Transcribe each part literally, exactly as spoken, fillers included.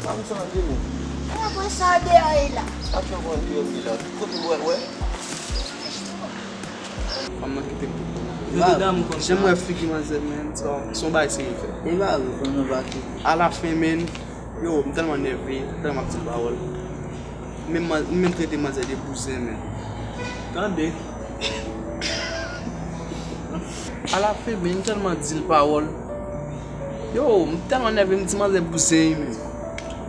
Pa m sa ande, men. Mwen pran sa deyò e la. Atè w pran deyò e la. Kote m wè, wè? Fanm nan kite m tout bon. Yo te damou kòmsa. Jan m wè figi manzè, men, se yon bagay serye fè. E ba vre, fanm nan pa kite. Alafen, men, yo, m tèlman nève, tèlman ap di l pawòl. Menm man, menm trete manzè de bouzen, men. Tande. Alafen, men, m tèlman di l pawòl. Yo, m tèlman nève, m di manzè bouzen, men.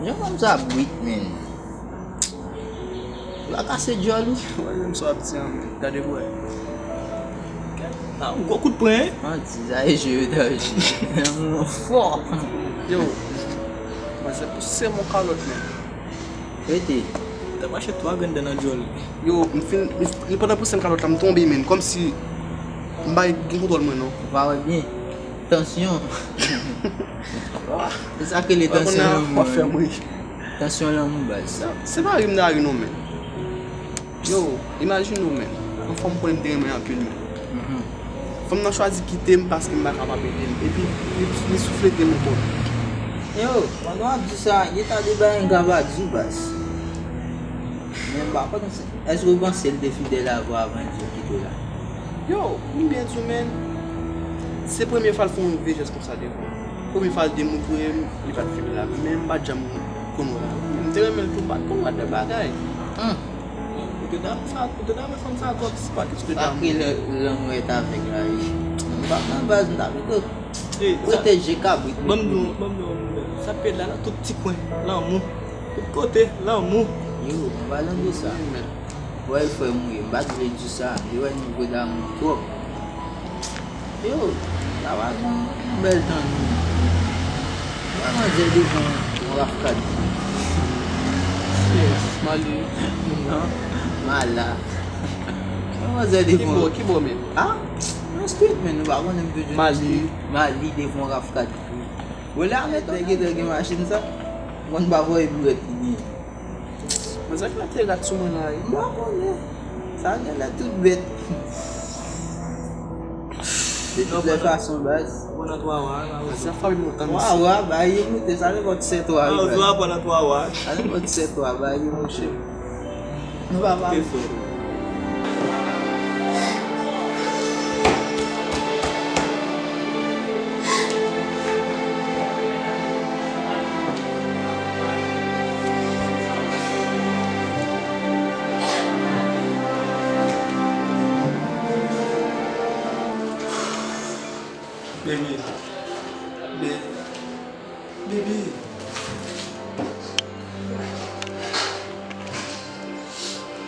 Jan fanm sa bwit, men. Ou ka kase djòl ou. Wè, menm sa w ap di an, men. Gade pou wè. Ah, yon gwo kout pwen, hein? An di, sa e je yo danje. Lanmou an fò. Yo, manzè pouse m yon kalòt, men. Rete. T ap mache twa grenn dan nan djòl. Yo, m fin, li pandan pouse m kalòt la, m tonbe, men. Kòmsi m pa gen kontwòl mwen, non. Ou pa wè byen? Tansyon. Se sa k rele tansyon lanmou. Tansyon lanmou, baz. Se pa ri m ta ri non, men. Yo, imajine w, men. Yon fanm konnen m te renmen anpil, men. Fanm nan chwazi kite m paske m pa kapab ede l. Epi, li, li souflete m ankò. Yo, pandan w ap di sa, gen ta de bagay m ka pa di w, baz. Men m pa konn si, èske w panse l te fidèl avè w avan l di l kite w la? Yo, pou m byen di w, men, se premye fwa l fè yon vye jès konsa devan m. Premye fwa l te montre m li pa t fidèl avè m, men m pa t janm konn wè l. Men m te renmen l tou, m pa t konn wè de bagay. Ou te ta sa, ou te ta renmen fanm sa twòp, se pa kesyon de damou. Apre lè lanmou est aveugle la, wi. M pa nan baz, m ta pito pwoteje kabrit. Ban m di w, ban m di w, sa pèd la nan tout ti kwen lanmou. Tout kote, lanmou. Yo, an palan de sa, wè frè m wi, m pa t vle di sa, li wè nivo damou twòp. Yo, la pa gen yon bèl tan non. Wè manzè devan yon raf kat. Mali, non. Mala. Wè manzè devan. Ki bò, ki bò menm? Ah? Nan street, men nou pa konnen m toujou nan street. Mali devan yon raf kat. Wè la, men nèg ki te gen machin sa. Mwen pa voye bwèt li. Men sa k mete rat sou mwen la, wi. M pa konnen. Sa genlè tout bèt. De tout lè fason, baz. Sa fè lontan, mesye. Twa wa, ba yo moute, sa nenpòt sèt wa, wi, baz. Sa nenpòt sèt wa, ba yo moute. Nou pa pale. Baby. Baby. Baby.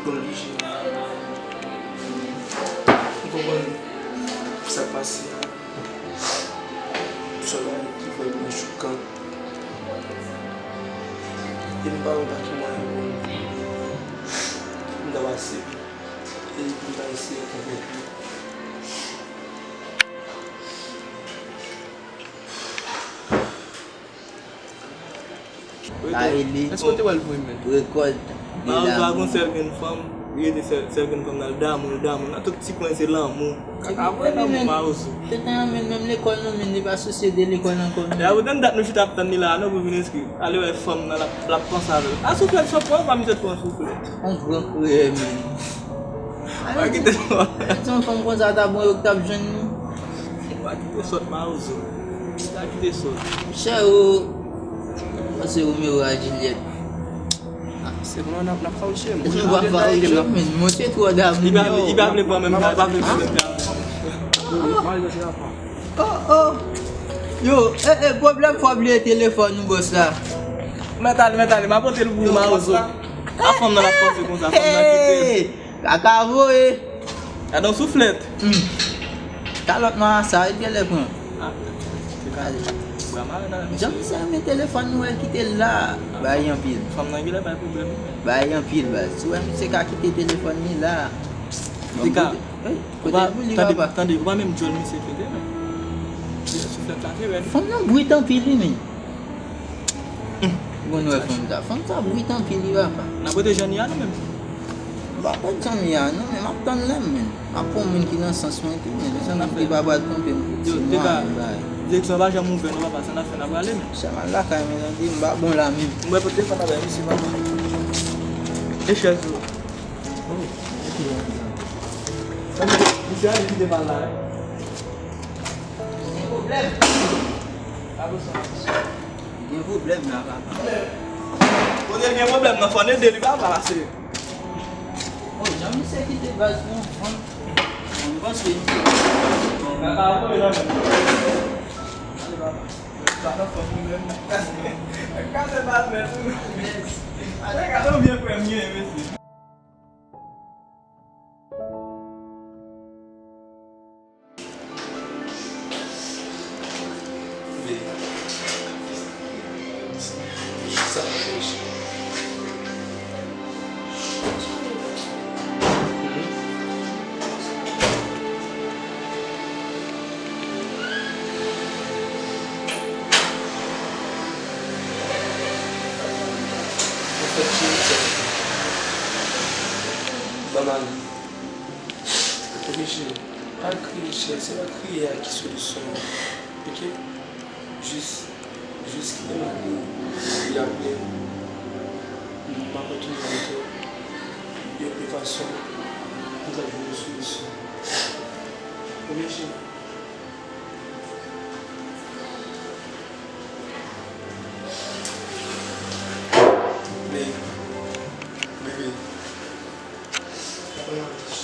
Bon, li jwe. M konprann sa k pase a. Sèlman ki fè mwen chokan. E m pa wè pa ki mwayen pou m, pou m ta pase. E pou m ta eseye konprann. Sa rele èske w te wè l vre menm? Rekòlt de lanmou. Mawozo a gon sèl grenn fanm, li rete sèl, sèl grenn fanm nan, l damou, l damou. Nan tout ti kwen se lanmou. Kaka vre lanmou, Mawozo. Se te anmenn menm lekòl nou, men li pa sousye de lekòl ankò non. E a poutèt dat nou chita ap tann li la a non pou vin enskri. Ale wè fanm nan, l ap, l ap panse avè l. A souflèt sòt pran, pa misye t pran souflèt. On gran kourè menm. Pa kite sòt. Alè, si yon fanm konsa ta bon, yo t ap jwenn li. Pa kite sòt, Mawozo. Pa kite sòt. Chè o. Pase Romeo a Juliet. Ah, se bon, n ap, n ap fawouche, men. Nou pa fawouche, men. Monte twò damou. Li pa vle, li pa vle pran menm, li pa vle pran menm. Oh, oh. Yo, eh, eh, pwoblèm fò bliye telefòn ou, bòs la. Mèt ale, mèt ale, m ap pote l pou ou, Mawozo. A fanm nan ap panse konsa, fanm nan kite l. Kaka voye. Gade yon souflèt. Hmm. Kalòt nwa a sa, li genlè pran. Ah, se kale. Bra mare nan men. Jan misye renmen telefòn nou, wè l kite l la. Bay anpil. Fanm nan genlè bay pwoblèm. Bay anpil, baz. Si w wè misye ka kite telefòn li la. Tika. Kote l pou li, papa? Tande, ou pa menm djòl misye fete, men. Souflèt la te rèd. Fanm nan brit anpil, wi, men. Ou konn wè fanm sa. Fanm sa brit anpil, wi, papa. N ap rete jan ni a nou menm. M pa pèdi jan ni a, non, men m ap tann lè m, men. M ap pran moun ki nan sans mwen tou, men. Sa n ap fè? Ki pa pral twonpe m pou ti mwa, men bay. Direksyon pa janm ouvè, non, papa. Sa n ap fè, n ap prale, men. Sa m al lakay mwen, tande, m pa bon la menm. Mwen pote fò n ap bay misye, papa. E chèz ou. Oh, ok, misye ale kite m al la, wi. Gen pwoblèm. Gen pwoblèm la, papa. Kote l gen pwoblèm nan, fò n ede li, papa, pase. Oh, jan misye kite baz pou yon fanm. Mwen panse misye. Kaka voye nan men. Ale, papa. Sa nan fanm ou menm. Kase baz mèt ou. Kaka nou byen premye, mesye. Mali. Oblije. Pa kriye, cheri. Se pa kriye a ki solisyon an. Oke? Jis, jis kite Mali li ap byen. M ap kontinye montre yo de fason pou nou jwenn yon solisyon. Oblije. Babe, bebe, pa pran nan bouch.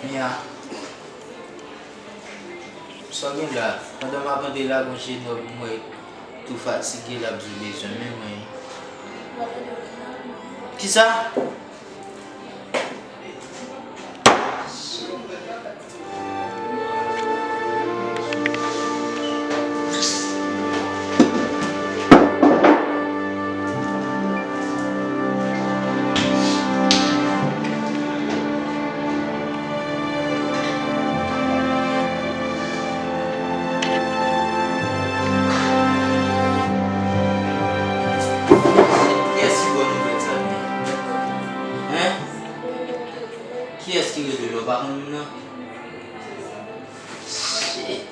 Mia, sa w gen la? Pandan m ap antre la, gon jenòm m wè tou fatige, l ap di w bezwen men mwen. Kisa? Kiyès ki ba w nouvèl sa, Mia? Hein? Kiyès ki rele w la? Ou pa konn moun nan? Shit.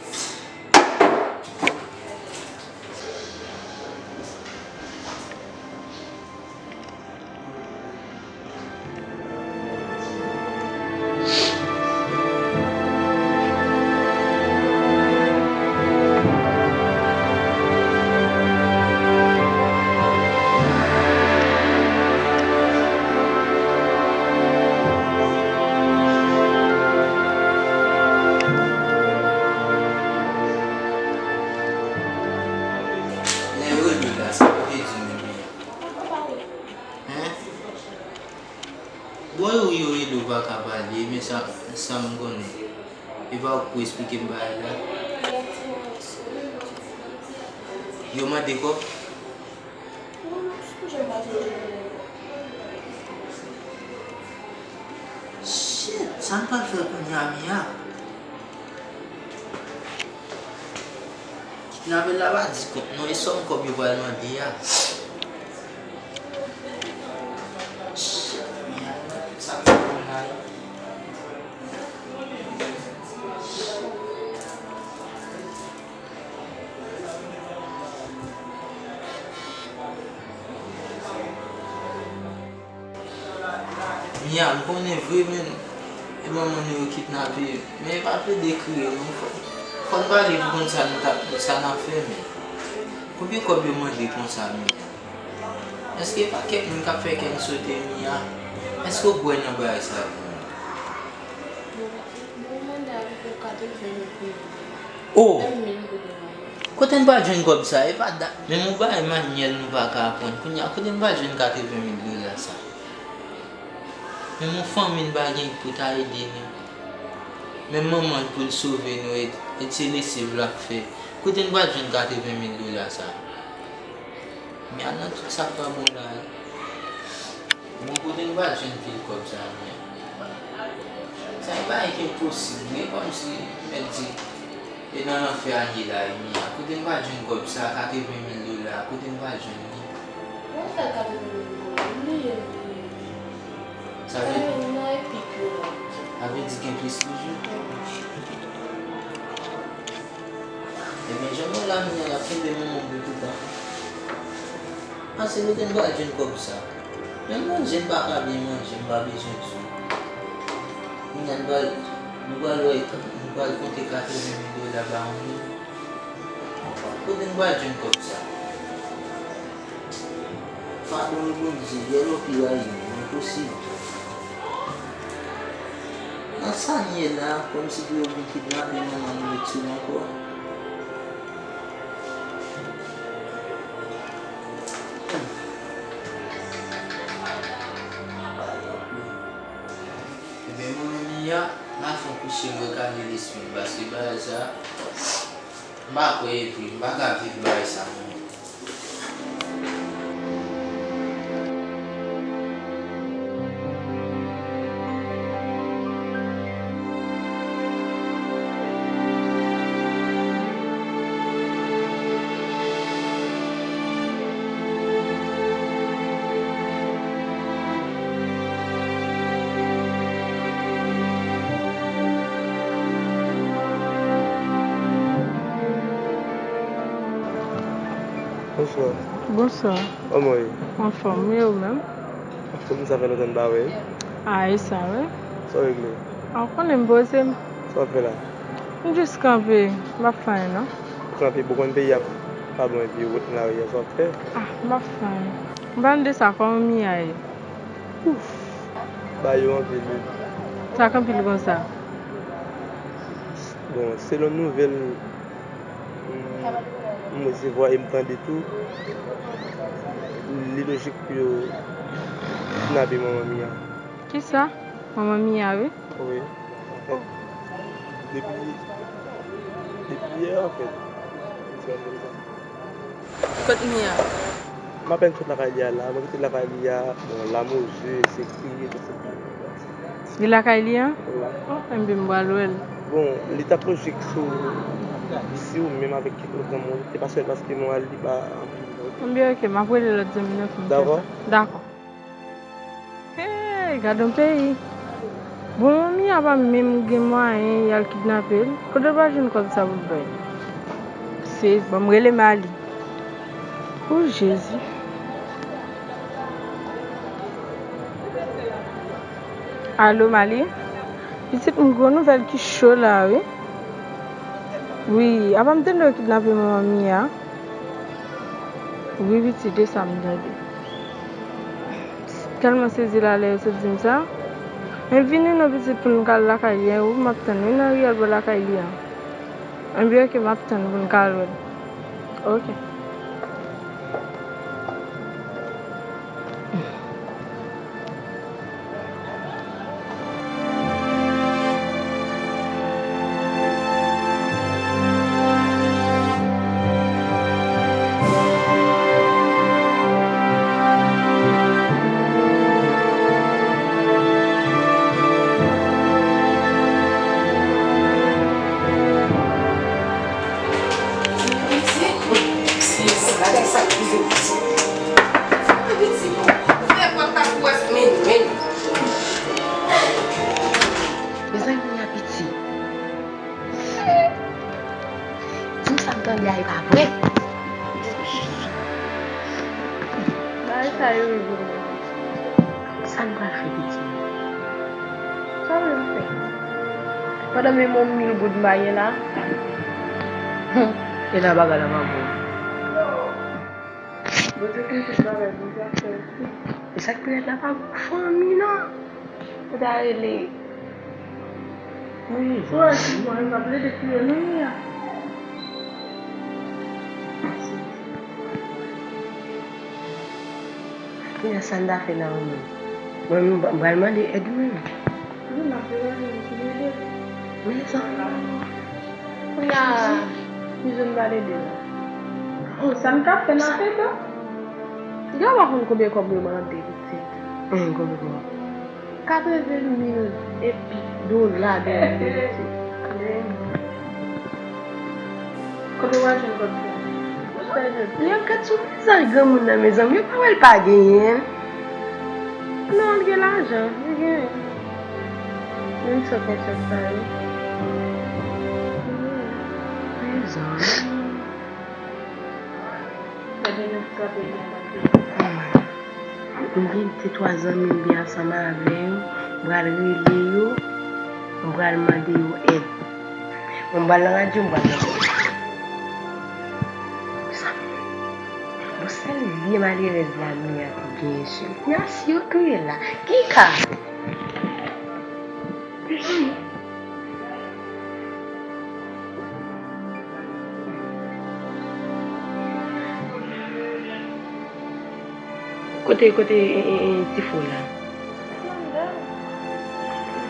Lè yo rele w la, sa yo te di w menm? Hein? Bon, yo, yo rele w pa ka pale, men sa, sa m konnen. E pa ou k pou esplike m bagay la? Yo mande kòb? Shit, sa m pral fè kounye a, Mia? Kidnapè la pa di kont non, e sòm kòb yo pral mande a. Shit, Mia, sa k ap pran la? Mia, m konnen vre, men e manman nou yo kidnape, men e pa plede kriye non. Fò, fò n pale pou konn sa n t ap, sa n ap fè, men. Konbyen kòb yo mande konsa, Mia? Èske e pa kèk moun k ap fè kè n sote, Mia? Èske w kwè nan bagay sa yo? Bon, manda pou katreven mil goud. Oh! Katreven mil goud. Kote n pral jwenn kòb sa? E pa da-, menm yon bagay manyèl nou pa ka aprann. Kounye a, kote n pral jwenn katreven mil dola sa? Menm yon fanmi n pa gen pou ta ede nou. Menm manman n pou l sove nou, e, e se lesye l ap fè. Kote n pral jwenn katreven mil dola sa? Men al nan tout sa k pa bon la, wi. Bon, kote n pral jwenn pil kòb sa a, men? Sa e bagay ki enposib, men kòmsi, mèt di, e nan lanfè a n ye la, wi, men a kote n pral jwenn kòb sa a, katreven mil dola a, kote n pral jwenn li? Mwen fè katreven mil dola, m bliye, m bliye. Sa vle, sa vle di gen plis toujou. Ebyen, jan mwen la, m nan ap kenbe manman m pou toutan. Pase kote m pral jwenn kòb sa. Menm manje m pa ka byen manje, m pa bezwen di w. Kounye a nou pral, nou pral wè, nou pral konte katreven mil dola ba yon moun. Kote m pral jwenn kòb sa? Padone Bondye, yè lò pi rayi m, enposib. Nan sa n ye la, kòmsi pou yo vin kidnape manman nou etil ankò. Ebyen, manman Mia, m a fè yon kouche, m rekale lespri m, paske bagay sa, m pa kwè e vre, m pa ka viv bagay sa non. Bonswa. Bonswa. Kòman w ye? Anfòm, e ou menm? Anfòm, sa fè lontan n pa wè. A, e sa, wi. Sa w regle? A, w konnen m poze m. Sa w ap fè la? M jis kanpe, m pa fè anyen, non. Ou kanpe, bon, konn peyi a pa bon, epi wout nan lari a, sa w ap fè? A, m pa fè anyen. Anpalan de sa, kòman Mia ye? Ouf! Ba yo anpil, wi. Sa k anpil konsa? Bon, selon nouvèl m, m resevwa e m tande tou, li lojik pou yo kidnape manman Mia. Kisa? Manman Mia, wi. Wi. Anfèt, depi, depi yè, anfèt. Kot Mia? M apèn sot lakay li a la. Mwen kite lakay li a. Bon, Lamoze, se kriye, tout se kriye. Li lakay li an? Wi. Oh, enben m pral wè l. Bon, li t ap lojik sou, si ou menm avèk kèk lòt granmoun, se pa sèl paske mwen al li pa anpil. Enben, oke, m ap rele lòt zanmi nan pou m fè sa. Dakò. Dakò. Hey, gad on peyi. Bon, Mia pa menm gen mwayen y al kidnape l. Kote l pral jwenn kòb sa pou l bay? Se, ban m rele Mali. O Jezi. Alo, Mali? Pitit, m gwo nouvèl ki cho la, wi. Wi, apa m tande yo kidnape manman Mia? Wi, pitit, e sa m tande. Tèlman sezi la lè yo sot di m sa. Men vini non, pitit, pou n ka al lakay li a, wi, m ap tann, wi, nan riyèl bò lakay li a. Enben, oke, m ap tann pou n ka al wè l. Oke. Pitit, pitit, bagay sa k rive pitit. Pitit, fè pòt la pou wè, men, men. Mezanmi, a pitit. Di m sa m tande a, e pa vre. Bagay sa yo rive mwen. Sa n pral fè, pitit? Sa w vle m fè? Pandan menm yon mil goud m pa gen la. Hum, e la bagay la pa bon. Bondye konn tout bagay, Bondye ap fè l. E sa k pi rèd la pa bon fanmi nan. Ou ta rele. Wi, Frans, bon, e pa plede kriye non, Mia. Kounya sa n ta fè la menm? Mwen menm, m pral mande èd ou menm. Wi, m ap degaje m pou m ede. Mezanmi. Kounya, ki jan n pral ede la? Oh, sa n ka fè, n a fè tou. Gen w pa konn konbyen kòb yo mande, pitit. Hum, konbyen kòb? Katreven mil epi dola de Ayiti. Kote w al jwenn kòb sa? Yo ap gad sou vizaj granmoun nan, mezanmi, yo pa wè l pa genyen. Non, l gen lajan, li gen. Moun san konsyans sa yo. Rezon. Gade nan ti kapè gen anba pye. M gen de twa zanmi m byen ansanm avè yo. M pral rele yo. M pral mande yo èd. Bon, m pral nan radyo, m pral nan radyo. Bon, sèl vye malerèz la Mia te genyen sou li. Mia, si yo kriye la, ki ka? Kote, kote, e, e, e, ti fo la?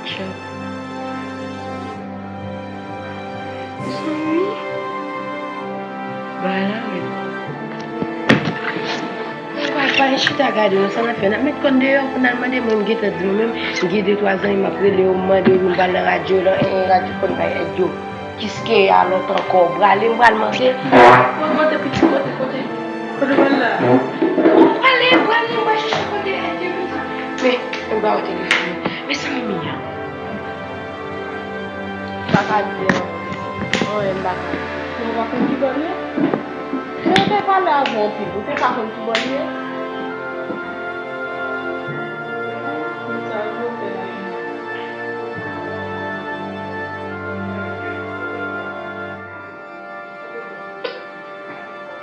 Tchè. Mezanmi. Bagay la red. Papa, papa, chita gade nou, sa n ap fè? N ap met kò n deyò pou n al mande? Mwen, m gentan di nou menm, m gen de twa zanmi m ap rele yo, m mande yo, m pral nan radyo, nan, e, e, radyo pou n bay èd yo. Kiske a lòt ankò? Prale, m pral mande. Mwen mande pitit kote, kote? Kote w pral la? Ou prale, prale, m pral chèche kote èd yo pitit. Men, men ba w telefòn. Men sa Mimi an. M pa ka di anyen. Anyen m pa ka di. Men w pa konn ki bò l ye? Jan w te pale avè w anpil, ou te ka konn ki bò l ye? Sa yo fè la.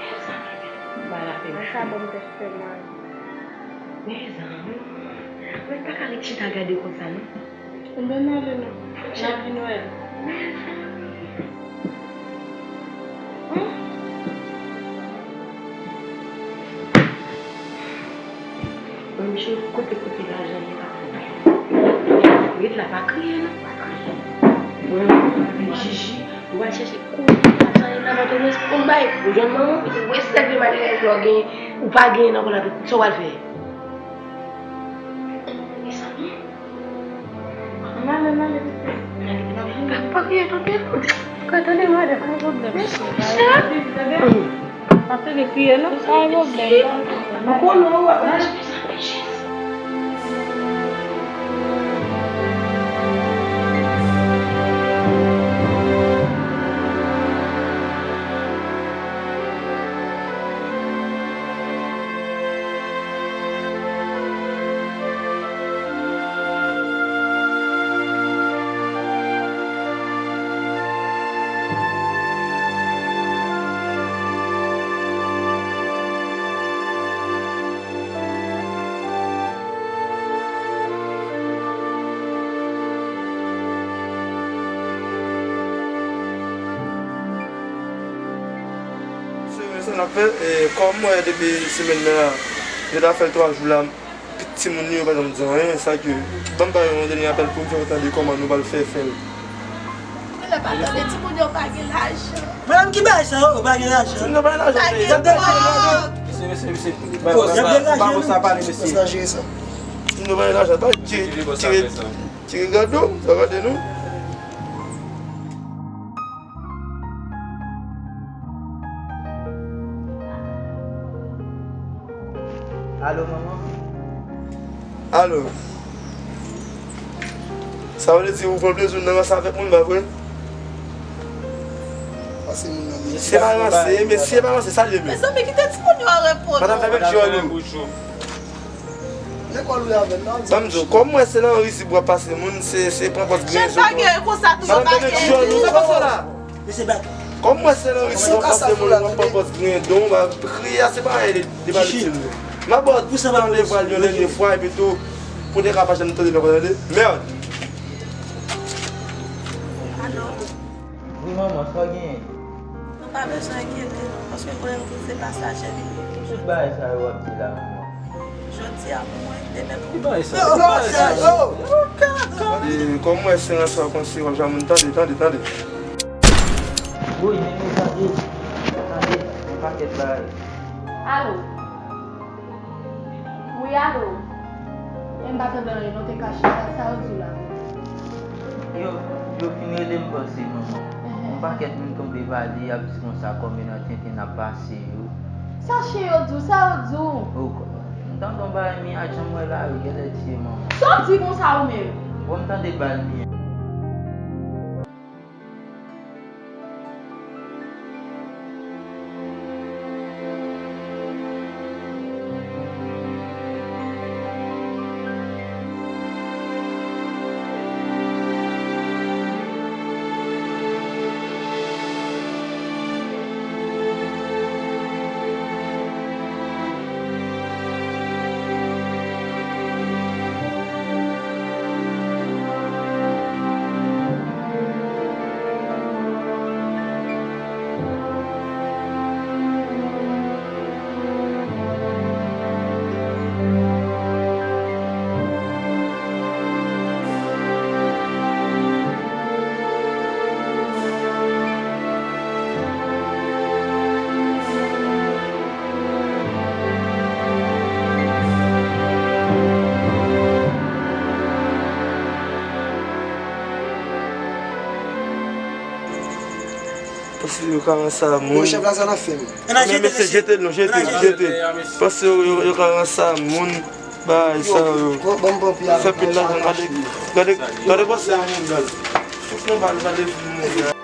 Mezanmi, mwen sa ban m tèt fè mal. Mezanmi, mwen pa ka ret chita gade konsa non. Anben n ale non. Happy Noël. Mezanmi. Hum? Bon, misye, kote, kote lajan ye la? Ret la, pa kriye non, pa kriye. Mwen, mwen, mwen, Jiji, ou al chèche kote lajan ye la, Pòtoprens, pou n bay, ou jwenn manman, ou wè sèl de malerèz la w genyen, ou pa genyen nan kò la tou, sa w al fè? Mezanmi. Ann ale, ann ale, pitit. Pa, pa kriye, tande. Ka tande, madan, pa gen pwoblèm. Mesye, pa gen pwoblèm, tande. Pa tande kriye, non. Pa gen pwoblèm. Nou konnen w ap mache. Se, se sa n ap fè, e, kòm mwen depi semèn nan, yo ta fè l twa jou la, timoun yo pa janm di anyen, sa ke, ban m ba yo yon dènye apèl pou m fè yo tande kòman nou pral fè fè l. Ou lè pa tande timoun yo pa gen lajan. Madanm, ki bagay sa yo, yo pa gen lajan? Timoun yo pa gen lajan, men y ap degaje. Mesye, mesye, mesye, ba, ba, ba, ba, ba, sa pale, mesye. Sa jere sa. Timoun yo pa gen lajan, pa tire, tire, tire gade w, sa gade nou. Alo, manman? Alo. Sa vle di ou pran plezi w nan ranse avèk moun, pa vre? Pase moun nan, men. Se pa ranse, mesye, pa ranse, sa l ye menm? Mezanmi, kite timoun yo an repo non. Madanm, fèmen djòl ou. Lekòl ou ye avè l la. Ban m di w, kòm mwen se nan rizib w ap pase moun, se, se pran pòz griyen zo. Jèn pa gen konsa tou, yo pa gen. Madanm, fèmen djòl ou, sa pase la. Mesye, bat. Kòm mwen se nan rizib w ap pase moun, w ap pran pòz griyen don, w ap kriye a, se pa anyen de, de pa itil non. M ap ba w tan de pral yon dènye fwa, epi tou, pou te ka pa janm tande papa tande. Mèd. Alo. Wi, manman, sa w genyen? Nou pa bezwen enkyete nou, paske konnen nou tout se pasajè li ye. Tout bagay sa yo w ap di la, manman. Jodi a pou mwen, demen pou ou. Ki bagay sa yo? Ki bagay sa yo? E, kòm mwen se nan sa w konsi w ap jwenn moun, tande, tande, tande. Woy, men, men, tande, tande, yon pakèt bagay. Alo. Wi, alo. E m pa tande anyen, non, te ka chita, sa yo di w la? Yo, yo fin rele m panse, manman. Yon pakèt moun tonbe pale, y ap di konsa, kòm e nan tenten n ap pase yo. Sa chen yo di w, sa yo di w? O, M tande yon bagay Mia, jan m wè la, yo genlè tiye manman. Sa w di konsa ou menm? Bon, m tande bal Mia. Paske yo ka ranse a moun. Yo, chèf la, sa n ap fè, men? Men mesye, jete l non, jete l, jete l. Paske yo, yo, yo ka ranse a moun, bagay sa yo. Fè pil lajan, gade, gade, gade panse a moun, gade. Tout nan bal, gade moun.